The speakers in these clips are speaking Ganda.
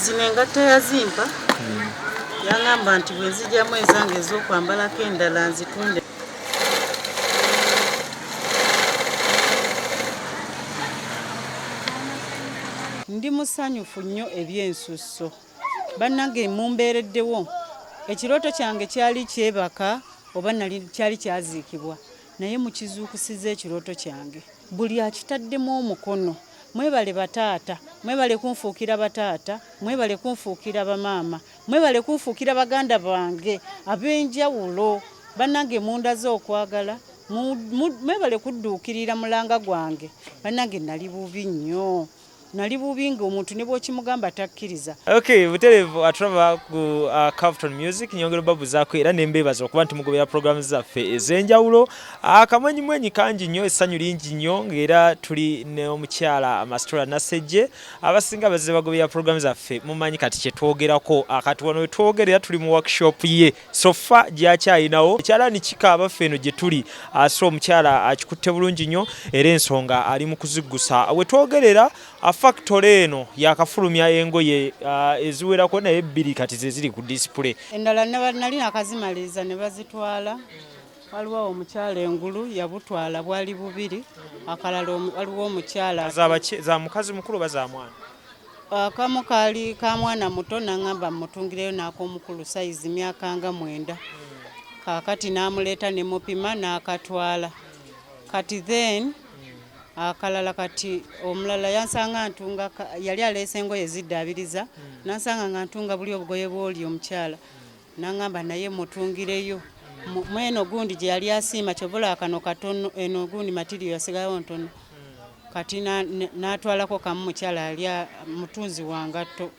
Zino engatto yazimpa, yaŋŋamba nti bwe nzigyamu ezange ez'okwambalako endala nzitunde. Ndi musanyufu nnyo eby'ensusso. Bannange mumbeereddewo. Ekirooto kyange kyali kyebaka oba nali kyali kyaziikibwa naye mukizuukusizza ekirooto kyange. Buli akitaddemu omukono. Mwebale bataata, mwebale kunfuukira bataata, mwebale kunfuukira bamaama, mwebale kunfuukira baganda bange ab'enjawulo. Bannange mundaze okwagala, mwebale kudduukirira mulanga gwange. Bannange nali bubi nnyo. Nali bubi nga omuntu ne bw'okimugamba takkiriza. Okay, butereevu atulaba ku Cavton Music, nyongera obabuzaako era ne mbeebaza okuba nti mugobera programu zaffe ez'enjawulo. Akamwenyumwenyi kangi nnyo, essanyu lingi nnyo ng'era tuli n'omukyala Mastura Nasejje. Abasinga bazze bagobera programu zaffe mumanyi kati kye twogerako. Kati wano we twogerera tuli mu workshop ye sofa gyakyayinawo. Ekyalaani kikaaba ffe eno gye tuli. So omukyala akikutte bulungi nnyo era ensonga ali mu kuziggusa. We twogerera factory eno yakafulumya engoye eziwerako naye bbiri kati ze ziri ku display. Endala nali nakazimaliriza ne bazitwala. Waliwo omukyala engulu yabutwala bwali bubiri, akalala waliwo omukyala. Za mukazi mukulu oba za mwana? Akamu kaali ka mwana muto n'aŋŋamba mmutungireyo n'ak'omukulu sayizi myaka nga 9. Kaakati n'amuleeta ne mupima n'akatwala. Kati then akalala kati omulala yansanga ntunga, yali aleese engoye ziddaabiriza, n'ansanga nga ntunga buli obugoye bw'oli omukyala. N'aŋŋamba naye mutungireyo. Mweno gundi gye yali asiima kyova olaba kano katono, eno gundi matiriyo yasigalawo ntono. Kati n'atwalako kamu mukyala yali mutunzi wa ngatto.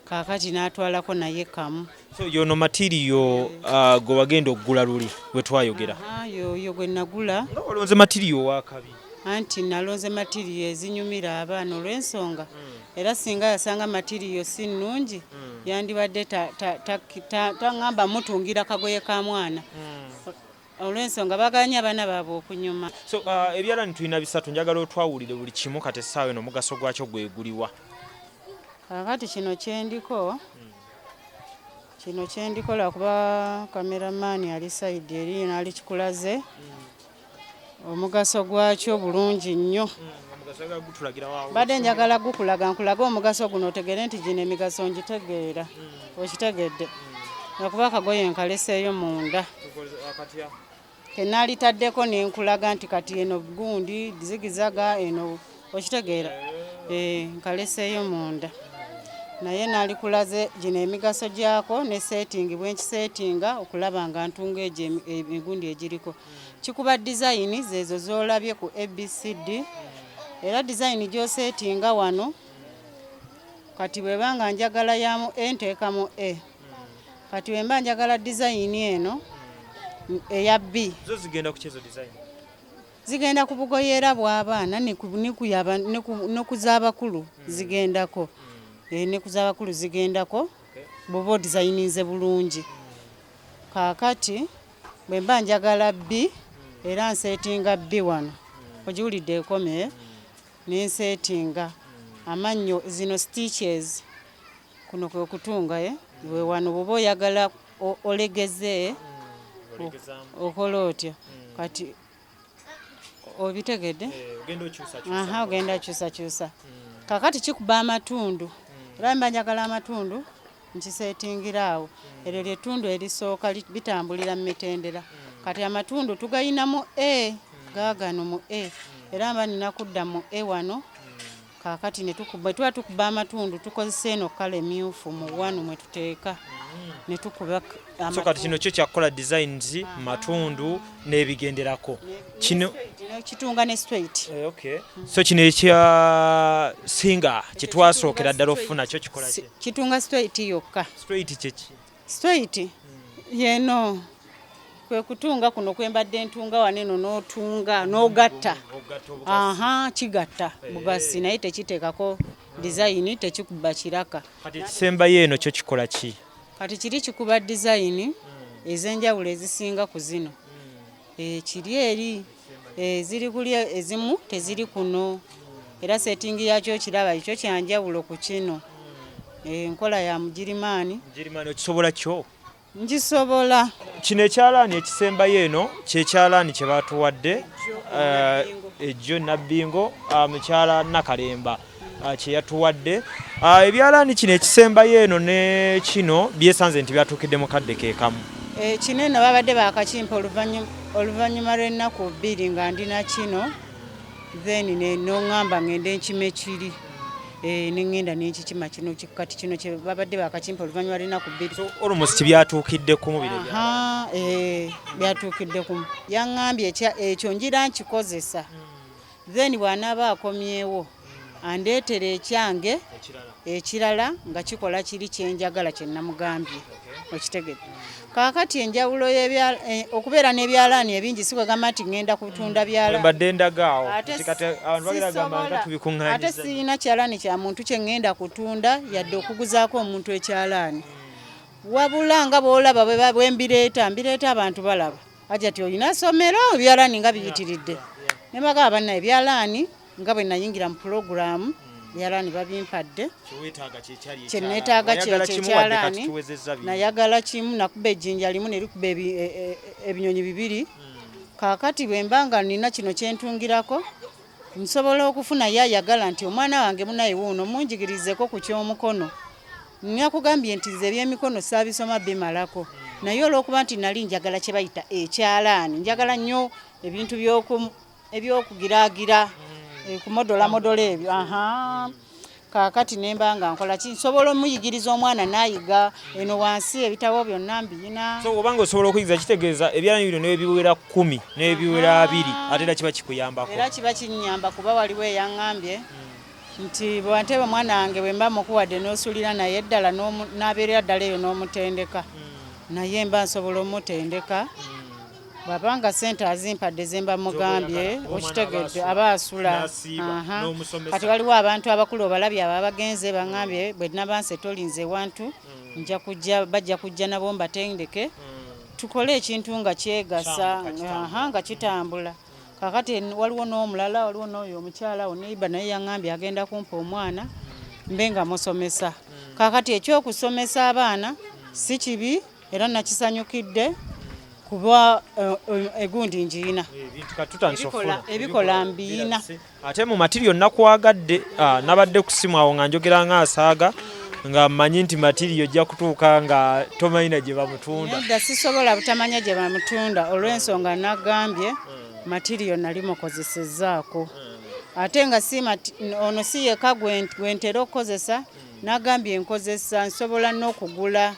Kaakati n'atwalako naye kamu. So yono matiriyo gwe wagenda okugula luli we twayogera? Yoyo gwe nagula. Nga walonze matiriyo ow'akabi? Anti nalonze matiriyo ezinyumira abaana olw'ensonga. Era singa yasanga matiriyo si nnungi, yandibadde taŋŋamba mutungira kagoye ka mwana. Olw'ensonga baagala nnyo abaana baabwe okunyuma. So ebyalaani tulina bisatu, njagala otwawulire buli kimu kati essaawa eno omugaso gwakyo gwe guliwa? Kaakati kino kyendiko, kino kyendiko lwakuba kameramaani ali sayidi eri n'alikikulaze. Omugaso gwakyo bulungi nnyo. Mbadde njagala gukulaga nkulage omugaso guno otegere nti gino emigaso ngitegeera. Okitegedde? Lwakuba akagoye nkaleseeyo munda. Ke naalitaddeko ne nkulaga nti kati eno gundi zigizaga eno okitegeera? Nkaleseeyo munda. Naye naalikulaze gino emigaso gyako ne setting bwe nkisetinga okulaba nga ntunga egyo emigundi egiriko. Kikuba design zeezo z'olabye ku ABCD era design gy'osetinga wano kati bw'eba nga njagala ya mu A nteeka mu A. Kati bwe mba njagala design eno eya B. Zo zigenda ku ki ezo design? Zigenda ku bugoye era bw'abaana ne ku z'abakulu zigendako. Ne ku z'abakulu zigendako bw'oba odizayininze bulungi. Kaakati bwe mba njagala B era nseetinga B wano. Ogiwulidde ekomye? Ne nseetinga amannyo zino stitches kuno kwe kutunga we wano bw'oba oyagala olegeze okola otyo. Kati obitegedde? Aha, ogenda okyusakyusa. Kaakati kikuba amatundu. Era mba njagala amatundu nkiseetingira awo. Eryo ly'ettundu erisooka bitambulira mu mitendera. Kati amatundu tugayina mu A, gaagano mu A. Era mba nina kudda mu A wano. Kaakati ne tukuba, bwe tuba tukuba amatundu tukozesa eno kkala emyufu mu wano mwe tuteeka ne tukuba So kati kino kyo kyakukola designs, matundu n'ebigenderako. Kino kitunga ne straight. Okay. So kino ekya singa kye twasookera ddala okufuna kyo kikola ki? Kitunga straight yokka. Straight kye ki? Straight yeno kwe kutunga kuno kwe mbadde ntunga wano eno n'otunga n'ogatta. Aha, kigatta bugasi naye tekiteekako design, tekikuba kiraka. Kati ekisembayo eno kyo kikola ki? Kati kiri kikuba design ez'enjawulo ezisinga ku zino. Kiri eri ziri kuli ezimu teziri kuno. Era setting yakyo okiraba ekyo kya njawulo ku kino. Enkola ya Mugirimaani. Mugirimaani okisobola kyo? Ngisobola. Kino ekyalaani ekisembayo eno kyekyalaani kye batuwadde ejjo Nabbingo, mukyala Nakalemba kye yatuwadde. Ebyalaani kino ekisembayo eno ne kino byesanze nti byatuukidde mu kadde ke kamu. Kino eno babadde bakakimpa oluvannyuma lw'ennaku 2 nga ndi na kino, then noŋŋamba ŋŋende nkime kiri. Ne ŋŋenda ne nkikima kino, kati kino kye babadde bakakimpa oluvannyuma lw'ennaku 2. So almost byatuukidde kumu bino ebya- Aha, byatuukidde kumu. Yaŋŋambye ekyo ngira nkikozesa, then bw'anaaba akomyewo andeetera ekyange ekirala nga kikola kiri kyenjagala kye namugambye. Okitegedde? Kaakati enjawulo okubeera n'ebyalaani ebingi si kwegamba nti ŋŋenda kutunda byalaani. Mbadde ndagaawo. Ate Nti kati abantu bagenda gamba nga tubikuŋŋaanyiza. Ate sirina kyalaani kya muntu kye ŋŋenda kutunda yadde okuguzaako omuntu ekyalaani. Wabula nga bw'olaba bwe mbireeta, mbireeta abantu balaba. Aja ti olina ssomero ebyalaani nga biyitiridde. Ne mbagamba bannaye ebyalaani nga bwe nayingira mu pulogulaamu, ebyalaani babimpadde. Kye neetaaga Wayagala kyekyo kimu wadde kati ekyalaani. tuwezezza bingi. Nayagala kimu, nakuba ejjinja limu ne likuba ebinyonyi bibiri. Kaakati bwe mba nga nina kino kye ntungirako, nsobola okufuna ye ayagala nti omwana wange munaye wuuno munjigirizeeko ku ky'omukono. Nakugambye nti nze ebyemikono saabisoma bimalako, naye olw'okuba nti nali njagala kye bayita ekyalaani, njagala nnyo ebintu ebyokugiraagira, kumodolamodola ebyo. Aha. Kaakati ne mba nga nkola ki, nsobola omuyigiriza omwana n'ayiga eno wansi ebitabo byonna mbiyina. So obanga osobola okuyigiza kitegeeza ebyalaani bino n'ebiwera 10 n'ebiwera 20, ate era kiba kikuyambako. Era kiba kinnyamba kuba waliwo eyaŋŋambye nti bw'anteba omwana wange bwe mba mukuwadde n'osuulira naye ddala n'abeerera ddala eyo n'omutendeka. Naye mba nsobola omutendeka. Bw'aba nga ssente azimpadde ze mba mugambye, Z'oba oyagala, okitegedde, omwana aba asula. N'asiiba, Aha. n'omusomesa. Kati waliwo abantu abakulu obalabye abo abagenze baŋŋambye bwe nnaba nsetolinze ewantu, nja kujja, bajja kujja nabo mbatendeke. Tukole ekintu nga kyegasa, Kyambuka, kitambula. aha, nga kitambula. Kaakati waliwo n'omulala, waliwo n'oyo omukyala wo neighbor naye yaŋŋambye agenda kumpa omwana mbe nga musomesa. Kaakati ekyokusomesa abaana si kibi era nakisanyukidde kuba egundi ngiina. Ebintu kati tutandise okufuna. Ebikola mbiina. Ate mu material nakwagadde, nabadde ku ssimu awo nga njogera nga asaaga nga mmanyi nti material ojja kutuuka nga tomanyi na gye bamutunda. Nedda sisobola butamanya gye bamutunda olw'ensonga nagambye material nali mukozesezzaako. Ate nga si ono si yekka gwe ntera okukozesa, nagambye nkozesa nsobola n'okugula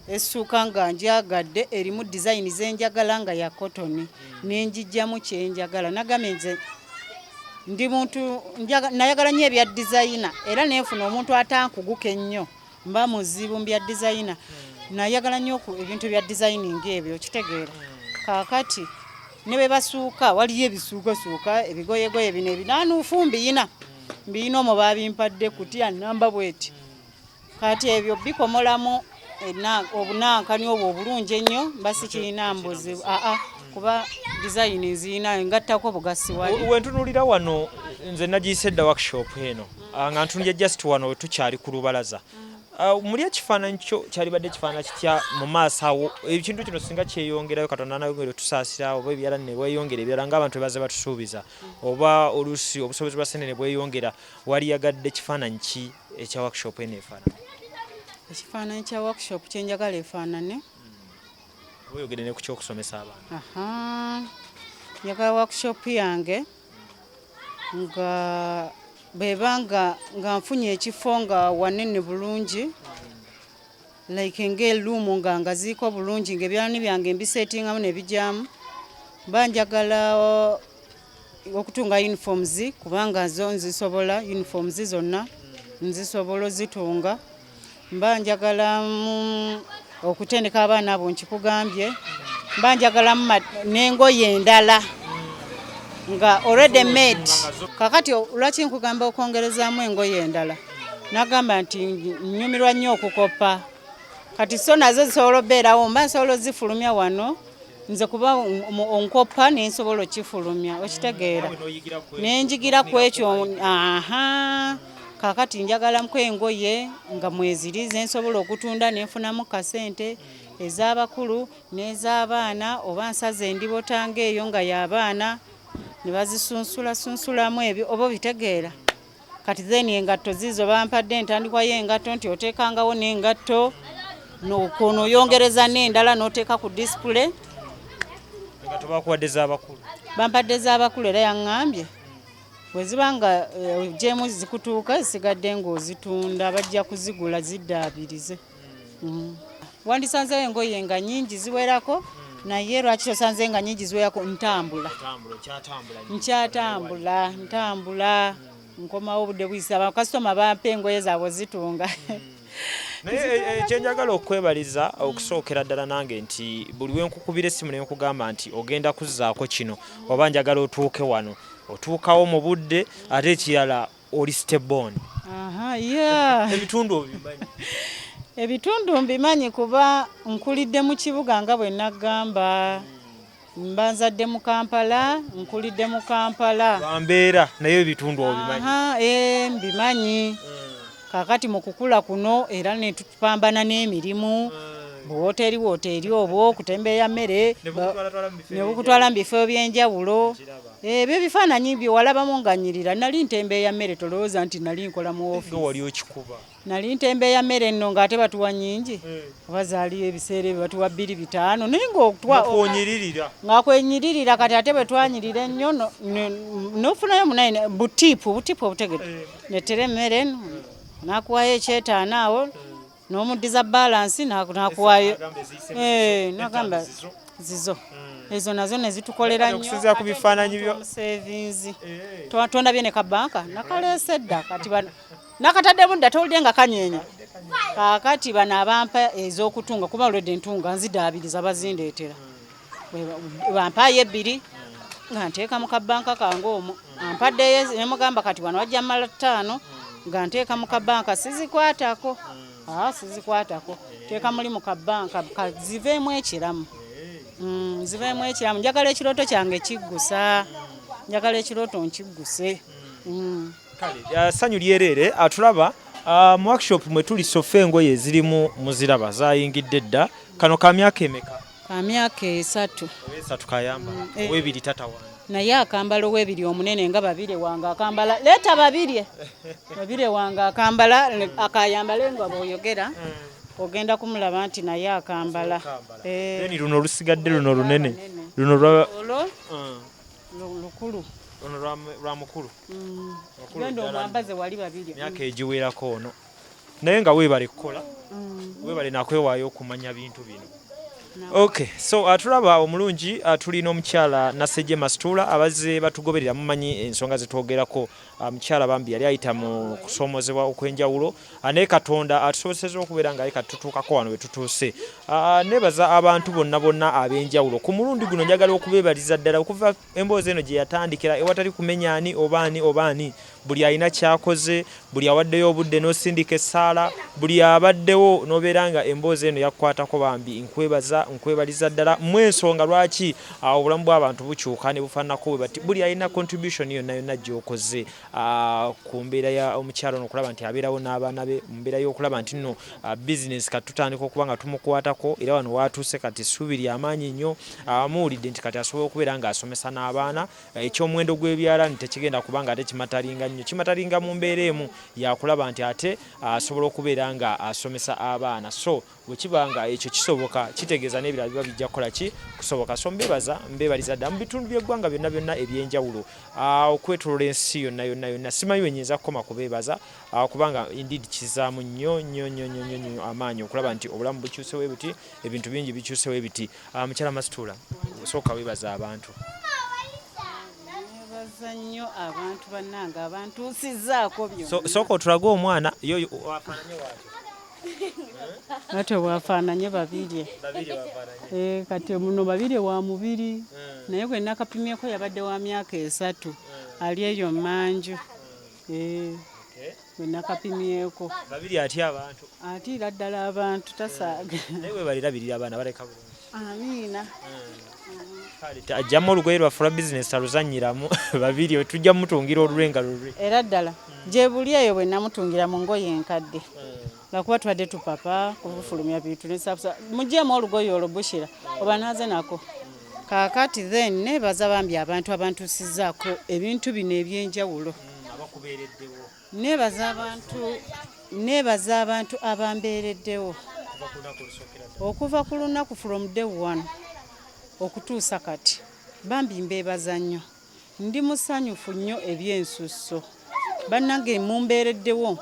essuuka nga njagadde erimu design ze njagala nga ya cotton, ne ngiggyamu kye njagala. Nagambye nze ndi muntu nayagala nnyo ebya designer era ne nfuna omuntu atankuguka ennyo mba muzibu mu bya designer. Nayagala nnyo ebintu bya designing ebyo, okitegeera. Kaakati ne bwe basuuka waliyo ebisuukasuuka ebigoyegoye bino ebinaanuufu mbiyina, mbiyina omwo baabimpadde kutya nnamba bw'eti. Kati ebyo bikomolamu obunankani obwo obulungi ennyo mba sikirina mbuzibu. Aa, kuba design nziyina ngattako bugasi wali. We ntunuulira wano nze nagiyise dda workshop eno. Nga ntunulira just wano we tukyali ku lubalaza. Muli ekifaananyi kyo kyalibadde kifaanana kitya mu maaso awo? Ekintu kino singa kyeyongerayo, Katonda anayongera otusaasira oba ebyalaani ne bweyongera ebirala ng'abantu bwe bazze batusuubiza, oba oluusi obusobozi bwa ssente ne bweyongera, waliyagadde kifaananyi ki ekya workshop eno efaanana? Ekifaananyi kya workshop kye njagala efaanane. Oyogedde ne ku ky'okusomesa abaana. Aha. Njagala workshop yange nga bw'eba nga nfunye ekifo nga wanene bulungi, like ng'eruumu nga ngaziiko bulungi, ng'ebyalaani byange mbisetingamu ne bijyamu. Mba njagala okutunga uniforms kubanga zo nzisobola, uniforms zonna nzisobola ozitunga. Mba njagala okutendeka abaana abo nkikugambye, mba njagala n'engoye endala nga already made. Kaakati lwaki nkugamba okwongerezaamu engoye endala? Nagamba nti nnyumirwa nnyo okukoppa. Kati so nazo zisobola okubeerawo, mba nsobola ozifulumya wano nze kuba onkoppa ne nsobola okifulumya, okitegeera. Ne njigira ku ekyo, aha. Kaakati njagalamuko engoye nga mweziri ze nsobola okutunda ne nfunamu kasente, ez'abakulu n'ez'abaana, oba nsaze endibota ng'eyo nga y'abaana ne bazisunsulasunsulamu ebyo, oba obitegeera. Kati then engatto ziizo bampadde entandikwa y'engatto nti oteekangawo n'engatto n'oyongereza n'endala n'oteeka ku display. Engatto bakuwadde z'abakulu? Bampadde z'abakulu era yaŋŋambye bwe ziba nga oggyeemu zikutuuka zisigadde ng'ozitunda bajja kuzigula ziddaabirize. Wandisanzeewo engoye nga nnyingi ziwerako naye lwaki tosanze nga nnyingi ziwerako? Ntambula, nkyatambula, ntambula nkomawo obudde buyise, abakasitoma bampa engoye zaabwe zitunga. Naye kyenjagala okwebaliza okusookera ddala nange nti buli we nkukubira essimu ne nkugamba nti ogenda kuzzaako kino oba njagala otuuke wano, otuukawo mu budde, ate ekirala oli stable. Aha, yeah. Ebitundu obimanyi? Ebitundu mbimanyi kuba nkulidde mu kibuga nga bwe naggamba. Mba nzadde mu Kampala, nkulidde mu Kampala. Lwa mbeera naye ebitundu obimanyi? Aha, mbimanyi. Kaakati mu kukula kuno era ne tupambana n'emirimu. Buwooteeri wooteeri obwo okutembeeya mmere ne bukutwala mu bifo eby'enjawulo. Ebyo ebifaananyi bye walabamu nga nnyirira, nali ntembeeya mmere, tolowooza nti nali nkola mu ofiisi. Wali okikuba? Nali ntembeeya mmere nno ng'ate batuwa nnyingi, oba zaaliyo ebiseera ebyo batuwa 2.5 naye ng'onyiririra. Nga kwenyiririra. Kati ate bwe twanyirira ennyo n'ofunayo munaye butiipu obutiipu obutegedde nettera emmere eno n'akuwayo ekyetaano awo n'omuddiza balance n'akuwayo n'agamba zizo ezo nazo ne zitukolera nnyo. Okusinziira ku bifaananyi byo. Savings tondabye ne kabanka nakaleese dda, kati bano nakataddemu dda, towulidde nga kanyeenya? Kaakati bano abampa ez'okutunga, kuba olwedde ntunga nzidaabiriza, bazindeetera, bampaayo ebbiri nga nteeka mu kabanka kange omwo, ampaddeyo ne mugamba kati wano wajja mala 5 nga nteeka mu kabanka, sizikwatako, sizikwatako, teeka muli mu kabanka ziveemu ekiramu, ziveemu ekiramu. Njagala ekirooto kyange kiggusa, njagala ekirooto nkigguse. Kale ssanyu lyereere. Atulaba mu workshop mwe tuli, sofa engoye ezirimu muziraba zayingidde dda. Kano ka myaka emeka? Ka myaka 3. 3 kayambala, ow'ebiri tatawaana? Naye akambala ow'ebiri omunene nga Babire wange akambala. Leeta Babirye, Babire wange akambala, akayambale nga bw'oyogera ogenda kumulaba nti naye akambala. Then luno olusigadde luno lunene luno lwa Olwo lukulu. Luno lwa mukulu. Genda omwambaze wali, Babirye. Myaka egiwerako ono, naye nga weebale kukola, weebale nakwewaayo okumanya bintu bino. Okay, so atulaba omulungi, tulina omukyala Nasejje Masituula. Abazze batugoberera mumanyi ensonga zetwogerako. Mukyala bambi yali ayita mu kusoomozebwa okw'enjawulo, naye Katonda atusobosezza okubeera nga kati tutuukako wano we tutuuse. Nebaza abantu bonna bonna ab'enjawulo. Ku mulundi guno njagala okubeebaliza ddala okuva emboozi eno gye yatandikira, ewatali kumenya ani oba ani oba ani, buli alina kyakoze, buli awaddeyo obudde n'osindika essaala, buli abaddewo n'obeera nga emboozi eno yakukwatako, bambi nkwebaza, nkwebaliza ddala. Mmwe ensonga lwaki obulamu bw'abantu bukyuka ne bufaananako bwe bati. Buli alina contribution yonna yonna gy'okoze ku mbeera ya omukyala ono okulaba nti abeerawo n'abaana be, mu mbeera y'okulaba nti nno bizinesi kati tutandika okuba nga tumukwatako, era wano waatuuse kati essuubi ly'amaanyi nnyo. Muwulidde nti kati asobola okubeera ng'asomesa n'abaana. Ekyomuwendo gw'ebyalaani tekigenda kuba nga ate kimatalinga nnyo, kimatalinga mu mbeera emu yakulaba nti ate asobola okubeera nga asomesa abaana. So bwe kiba nga ekyo kisoboka, kitegeeza n'ebirala biba bijja kukola ki kusoboka. So mbebaza, mbebaliza ddala mu bitundu by'eggwanga byonna byonna ebyenjawulo okwetoloola ensi yonna yonna yonna. Simanyi we nyinza kukoma kubeebaza, kubanga indeed kizaamu nnyo nnyo nnyo nnyo nnyo nnyo amaanyi okulaba nti obulamu bukyusewo buti, ebintu bingi bikyusewo ebiti. Mukyala Masituula, sooka weebaza abantu. Nebaza nnyo abantu bannange abantuusizzaako byonna. Sooka otulage omwana yoyo afaananye waatyo. Ate bwafaananye Babirye. Kati muno Babirye wa mubiri, naye gwe nakapimyeko yabadde wa myaka 3, ali eyo mmanju gwe nakapimyeko. Babirye atya abantu? Atiira ddala abantu, tasaaga. Naye weebalirabirira abaana baleka bulungi. Amiina. Ajjamu olugoye lwaffe olwa bizinesi aluzannyiramu babiri, tujja mutungira olulwe nga lulwe. Era ddala gye buli eyo bwe namutungira mu ngoye enkadde, lwakuba tubadde tupapa kubufulumya bintu nesabusa mugyemu olugoye olwo Bushira oba naaze nako kaakati. Then neebaza bambi abantu abantuusizzaako ebintu bino ebyenjawulo. Abakubeereddewo. Neebaza abantu abambeereddewo kuva ku lunaku olusookera ddala. Okuva ku lunaku from day one okutuusa kati, bambi mbeebaza nnyo. Ndi musanyufu nnyo ebyensusso. Bannange mumbeereddewo.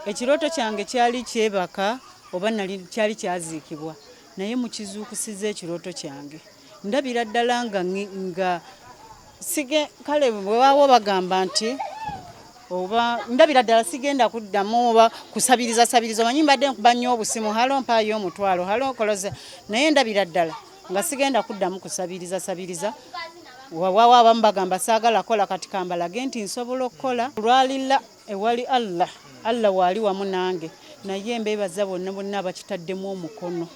Ekirooto kyange kyali kyebaka oba nali kyali kyaziikibwa, naye mukizuukusiza ekirooto kyange. Ndabira ddala nga sige kale bwewaawo bagamba nti oba ndabira ddala sigenda kuddamu oba kusabiriza sabiriza. Omanyi mbadde nkuba nnyo obusimu, "Hello, mpaayo omutwalo, hello, koloze," naye ndabira ddala nga sigenda kuddamu kusabiriza sabiriza. Wawaawo abamu bagamba saagala kola, kati kambalage nti nsobola okukola lwalilla ewali Allah. Allah waali wamu nange, naye mbeebaza bonna bonna abakitaddemu omukono,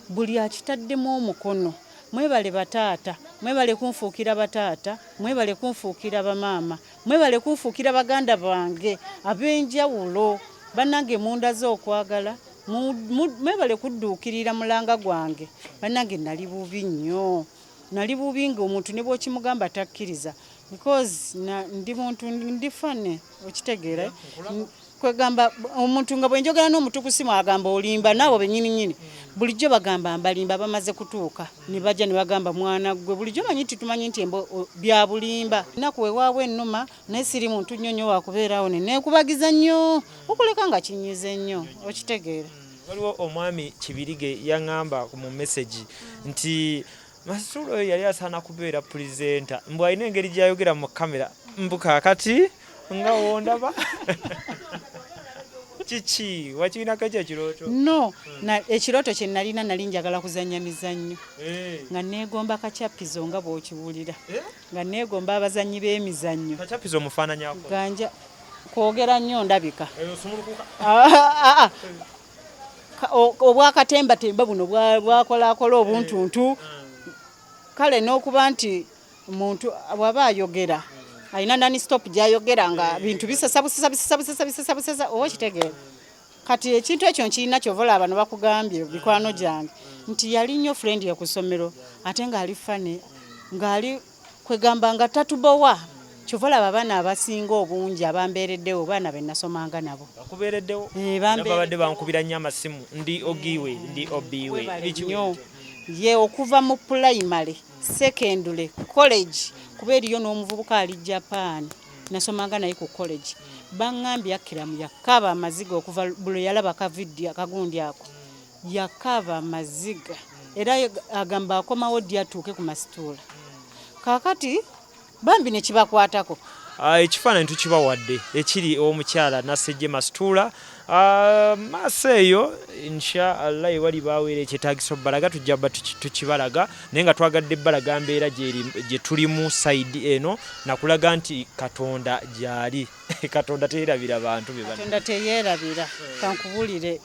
buli akitaddemu omukono. Mwebale bataata, mwebale kunfuukira bataata, mwebale kunfuukira bamaama, mwebale kunfuukira baganda bange ab'enjawulo. Bannange mundaze okwagala, mwebale kudduukirira mulanga gwange. Bannange nali bubi nnyo, nali bubi nga omuntu ne bw'okimugamba takkiriza, because ndi muntu ndi funny, okitegeera? Kwegamba omuntu nga bwe njogera n'omuntu ku simu agamba olimba, naabo bennyini nnyini bulijjo bagamba mbalimba. Bamaze kutuuka ne bajja ne bagamba, "Mwana ggwe, bulijjo manyi nti tumanyi nti embo bya bulimba." Ennaku weewaawo ennuma, naye siri muntu nnyo nnyo wakubeerawo ne neekubagiza nnyo okuleka nga kinyize nnyo, okitegeera? Waliwo omwami Kibirige yaŋŋamba mu message nti Masituula oyo yali asaana kubeera presenter, mbu alina engeri gy'ayogera mu kamera, mbu kaakati nga wondaba kiki wakirinako ekyo ekirooto? No, ekirooto kye nalina, nali njagala kuzannya mizannyo. Nga neegomba Kachapizo nga bw'okiwulira. Nga neegomba abazannyi b'emizannyo. Kachapizo omufaananyako? Ganja kwogera nnyo ndabika. Osumulukuka. Ah, ah, ah. Obwakatembatemba buno bwakolakola obuntuntu. Kale n'okuba nti muntu bw'aba ayogera alina nani stop gy'ayogera nga bintu bisesa busesa bisesa busesa bisesa busesa, oba okitegeera? Kati ekintu ekyo nkirina. Kyova olaba bano bakugambye mikwano gyange nti yali nnyo friend ku ssomero, ate ng'ali funny, ng'ali kwegamba nga tatubowa. Kyova olaba abaana abasinga obungi abambeereddewo baana be nasomanga nabo. Bakubeereddewo. Eh, era bambeereddewo. Babadde bankubira nnyo amasimu, ndi ogiwe, ndi obiwe. Webale Biki nnyo. bwebityo? Ye okuva mu pulayimale, secondary, college, kuba eriyo n'omuvubuka ali Japan nasomanga naye ku college. Baŋŋambye Akiramu yakaaba amaziga okuva buli yalaba kavidiyo akagundi ako, yakaaba amaziga, era agamba akomawo ddi atuuke ku Masituula. Kaakati bambi ne kibakwatako. Ekifaananyi tukibawadde ekiri omukyala Nasejje Masituula. Maaso eyo insha Allah ewali baweera ekyetaagisa obbalaga tujja bba tukibalaga, naye nga twagadde bbalaga mbeera gye tulimu side eno, nakulaga nti Katonda gyali, Katonda teerabira bantu be bano. Katonda teyeerabira. Kankubulire,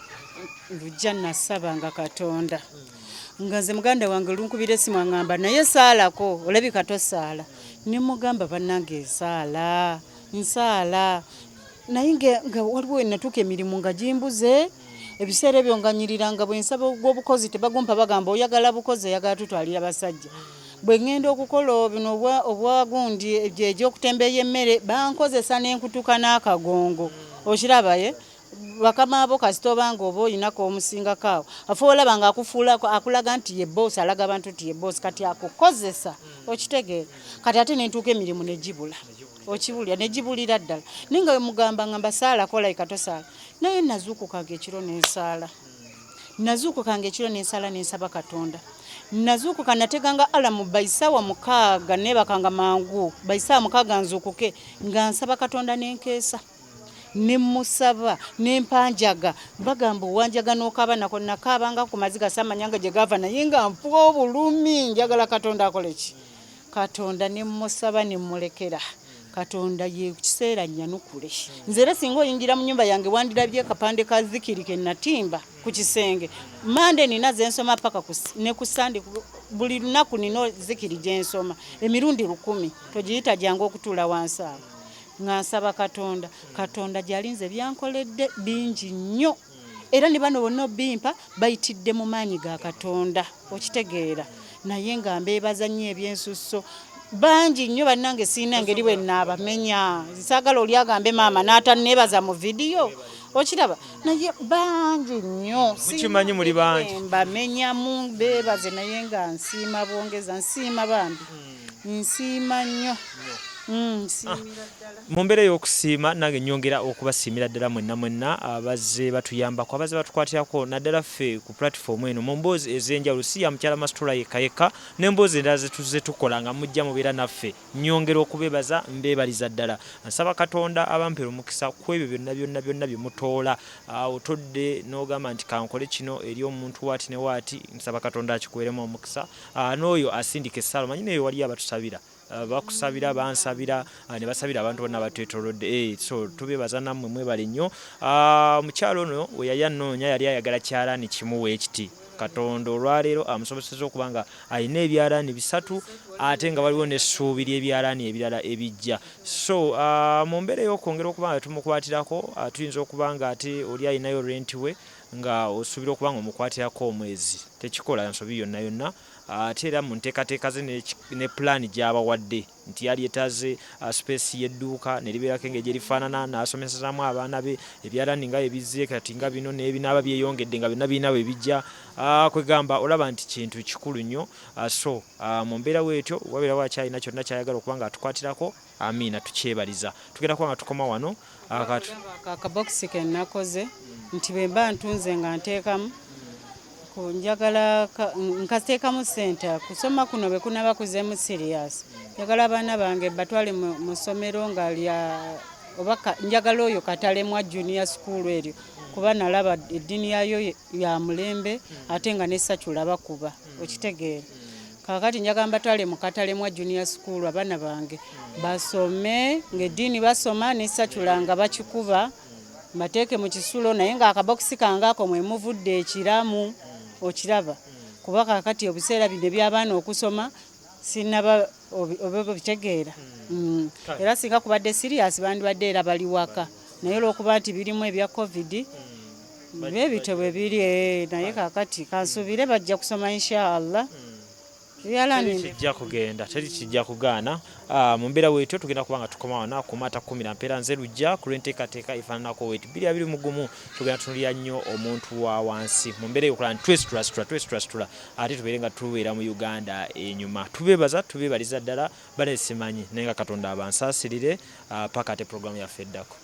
lujja nasabanga Katonda nga nze muganda wange lunkubira esimu aŋŋamba, "Naye saalako, olabika tosaala." Ne mugamba, "Bannange nsaala, nsaala," naye nga waliwo we natuuka emirimu nga gimbuze. Ebiseera ebyo nga nyiriranga bwe nsaba ogw'obukozi tebagumpa, bagamba oyagala bukozi, oyagala tutwalira basajja. Bwe ŋŋenda okukola bino obwagundi egyokutembeeya emmere, bankozesa n'enkutuka n'akagongo, okiraba? Ye bakama bo kasita obanga oba oyinako omusingako awo afe olaba nga akufuula akulaga nti ye boss, alaga abantu nti ye boss, kati akukozesa, okitegeera? Kati ate nentuuka emirimu negibula, okibulira, negibulira ddala. Naye nga wemugamba ngamba saalako layika tosaala, naye nazuukukanga ekiro nensaala, nazuukukanga ekiro nensaala, nensaba Katonda. Nazuukuka nateganga alarm by 6:00, neebakanga mangu, by 6:00 nzuukuke nga nsaba Katonda, nenkeesa nemusaba nempanjaga. Bagamba owanjaga n'okaaba nako, nakaabanga ku maziga samanyanga gye gava, naye nga nfuwa obulumi, njagala Katonda akole ki? Katonda nemusaba nemulekera. Katonda ye kiseera nyanukule. Nze era singa oyingira mu nyumba yange wandirabye akapande ka zikiri ke natimba ku kisenge. Mande nina zensoma paka ne ku Sande, buli lunaku nina zikiri gyensoma emirundi 1000. Togiyita jangu okutuula wansi awo nga nsaba Katonda. Katonda gyali nze byankoledde bingi nnyo, era ne bano bonna obimpa bayitidde mu maanyi ga Katonda, okitegeera. Naye nga mbeebaza nnyo ebyensusso bangi nnyo bannange, sirina ngeri bwe naabamenya. Saagala oli agambe maama n'atanneebaza mu vidiyo, okiraba. Naye bangi nnyo. Mukimanyi muli bangi. Mbamenyamu beebaze, naye nga nsiima bwongeza, nsiima bambi, nsiima nnyo. Nsiimira ddala. Mu mbeera ey'okusiima, nange nyongera okubasiimira ddala mwenna mwenna abazze batuyambako, abazze batukwatirako, naddala ffe ku platform eno mu mboozi ez'enjawulo, si ya mukyala Masitula yekka yekka, n'emboozi endala ze tuzze tukola nga mujja mubeera naffe. Nyongera okubeebaza, mbeebaliza ddala. Nsaba Katonda abampere omukisa ku ebyo byonna byonna byonna bye mutoola. Otodde n'ogamba nti kankole kino eri omuntu waati ne waati, nsaba Katonda akikuweeremu omukisa. N'oyo asindika essaala, omanyi naye waliyo abatusabira, bakusabira, bansabira, ne basabira abantu bonna abatwetoolodde. So tubeebaza nammwe, mwebale nnyo. Omukyalo ono we yali anoonya yali ayagala kyalaani kimu weekiti. Katonda olwaleero amusobosezza okuba nga alina ebyalaani 3, ate nga waliwo n'essuubi ly'ebyalaani ebirala ebijja. So mu mbeera ey'okwongera okuba nga tumukwatirako, tuyinza okuba nga ate oli alinayo renti we nga osuubira okuba nga omukwatirako omwezi, tekikola nsobi yonna yonna. Ate era mu nteekateeka ze ne pulaani gy'abawadde nti yali yetaaze space y'edduuka ne libeerako engeri gye lifaanana, n'asomesezaamu abaana be ebyalaani nga ebizze kati nga bino n'ebinaaba byeyongedde nga byonna birina we bijja. Kwegamba olaba nti kintu kikulu nnyo. So mu mbeera bw'etyo wabeerawo akyalina kyonna ky'ayagala okuba nga atukwatirako, amiina, tukyebaliza. Tugenda kuba nga tukoma wano. Akabokisi ke nakoze nti bwe mba ntunze nga nteekamu, njagala nkateekamu ssente. Kusoma kuno bwe kunaba kuzeemu serious, njagala abaana bange batwale mu ssomero nga lya oba njagala oyo Katalemwa Junior School eryo, kuba nalaba eddiini yaayo ya mulembe ate nga ne secular bakuba, okitegeera. Kaakati njagala mbatwale mu Katalemwa Junior School, abaana bange basome ng'eddiini basoma ne secular nga bakikuba, mbateeke mu kisulo, naye ng'akabokisi kange ako mwe muvudde ekiramu, okiraba. Kuba kaakati ebiseera bino eby'abaana okusoma sinnaba oba obitegeera. Era singa kubadde serious bandibadde era bali waka, naye olw'okuba nti birimu ebya COVID bwe bityo bwe biri, naye kaakati kansuubire bajja kusoma inshallah. Teri kijja kugenda, teri kijja kugaana. Mu mbeera bwetyo tugenda kuba nga tukoma wano ku Maata Kkumira Mpeera. Nze Lujja ku lw'enteekateeka efaananako weti 2021 tugenda tunulira nnyo omuntu wa wansi mu mbeera ey'okulaba nti twesitulasitula, twesitulasitula ate tubeere nga tubeera mu Uganda enyuma. Tubeebaza, tubeebaliza ddala bane, simanyi naye nga Katonda abansaasirire paka ate puroguramu yaffe eddako.